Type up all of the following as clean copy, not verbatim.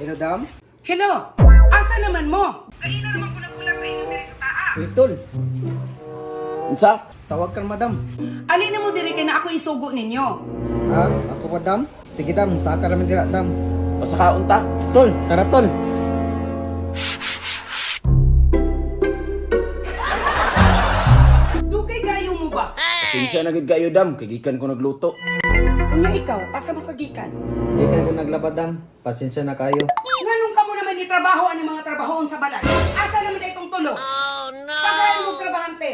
Hello, dam. Hello, asa naman mo? Uy, tol. Unsa? Tawag kan madam. Ali na mo diri kay na ako isugo ninyo. Ah, ako pa, dam. Sige, dam. Sa ka raman dira, dam. Pasakaon ta. Tol, tara, tol. Dugay kayo mo ba? Pasensya na gid kayo dam, kay gikan ko nagluto. Unya ikaw, asa mo kagikan? Gikan ko naglaba, dam. Pasensya na kayo. Nganong kamo naman ni trabaho ani mga trabahoon sa balay? Asa naman na itong tulo? Oh no! Paghayon mong trabahante.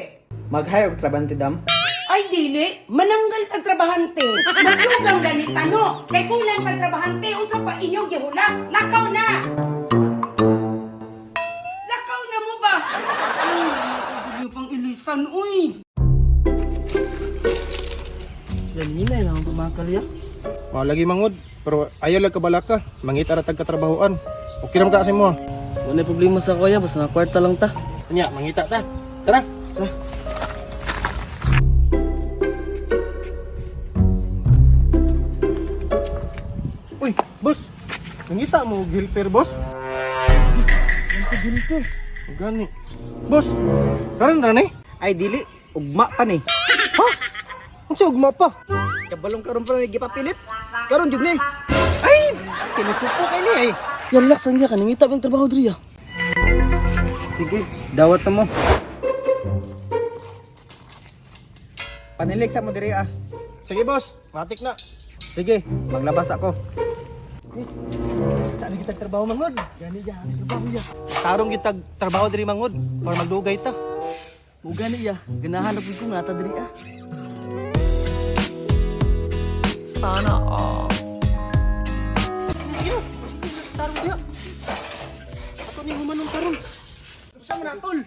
Mag-hire og trabante, dam. Ay dili, mananggal tag trabahante. Magdugang ganit ano? Kay kulang tag trabahante unsa pa inyong gihulak? Lakaw na. Lakaw na mo ba? Ay, niyo pang ilisan uy. Ganina lang ang pumakal ya. Mao lagi mangod, pero ayaw lang kabalaka, mangita ra tag katrabahoan. Okay ra man ka sa imo. Wala problema sa kuya, basta nga kwarta lang ta. Nya, mangita ta. Tara. Tara. Uy, boss. Nangita mo og helper, boss? Helper. Gani. Boss, karon ra ni? Ay, dili. Ugma pa ni. Ha? Unsa ugma pa? Kabalong karon pa may gipapilit. Karon jud ni. Ay, tinusupo kay ni ay. Yan lak sangya ka nangita bang trabaho diri ya. Sige, dawat na mo. Panilig sa mo diri ah. Sige, boss. Matik na. Sige, maglabas ako. Saan kitag trabaho mangod? Gani ya, trabaho ya. Tarong kitag trabaho diri mangod para magdugay ta. Mo gani ya, ganahan na pud ko nga ta diri ah. Sana all. Ato ni humanon karon. Sa man tol?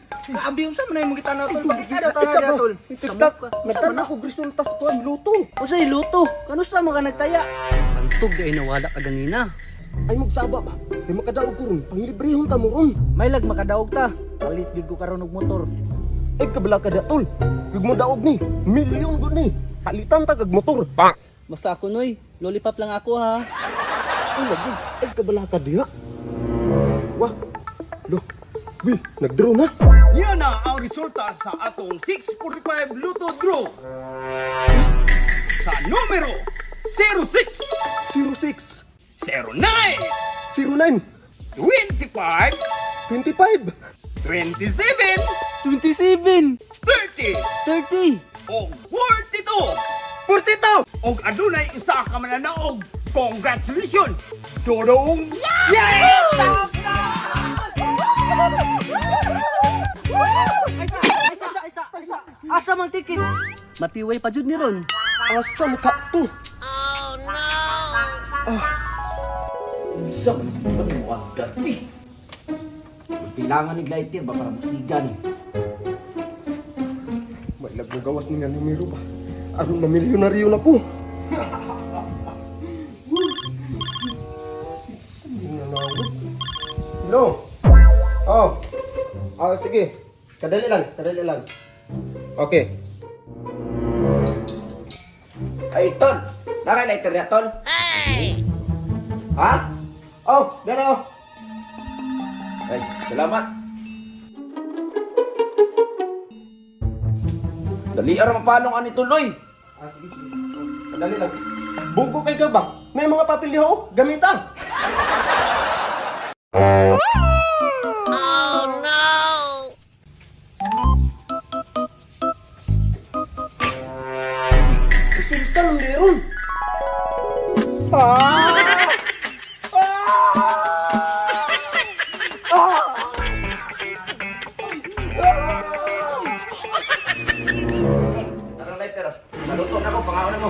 Ambi unsa man imong gitanaw tol? Bakit ka daw tol? TikTok, nagtan ako resulta sa kuan luto. Usay luto, kanusa man ka nagtaya? Pantog ay nawala ka ganina. Ay magsaba ba? Di makadaog ko ron, panglibrehon ta mo ron. May lag makadaog ta. Palit gyud ko karon og motor. Ay kabala ka da tol. Ug mo daog ni, milyon gud ni. Palitan ta kag motor. Basta ako noy, lollipop lang ako ha. Ay lagi, ay kabala ka diha. Wah. Lo. Bi, nagdraw na. Yan na ang resulta sa atong 645 Luto Draw. Sa numero 06, 06 09, 09 25, 25 27, 27, 30, 30. o 42. 42. Og adunay isa ka mananaog. Congratulations! Dodong! Asa man ticket? Matiway pa jud ni ron. Asa mo ka to? Unsa man gid mo agad? Eh. Kailangan ni lighter ba para musiga ni. May gawas ni nga numero ba? Aron mamilyonaryo na ko. Hello. Oh. Ah, sige. Kadali lang, kadali lang. Okay. Ay tol, naka lighter ya tol? Ha? Oh, dara oh. Ay, salamat. Dali ara mapalong ani tuloy. Ah, sige, sige. Kadali lang. Bugo kay ka ba? May mga papel diha oh. Gamita. Oh no. Resulta ng meron. Ah! Tara lighter. Naluto na ko pangaon na mo.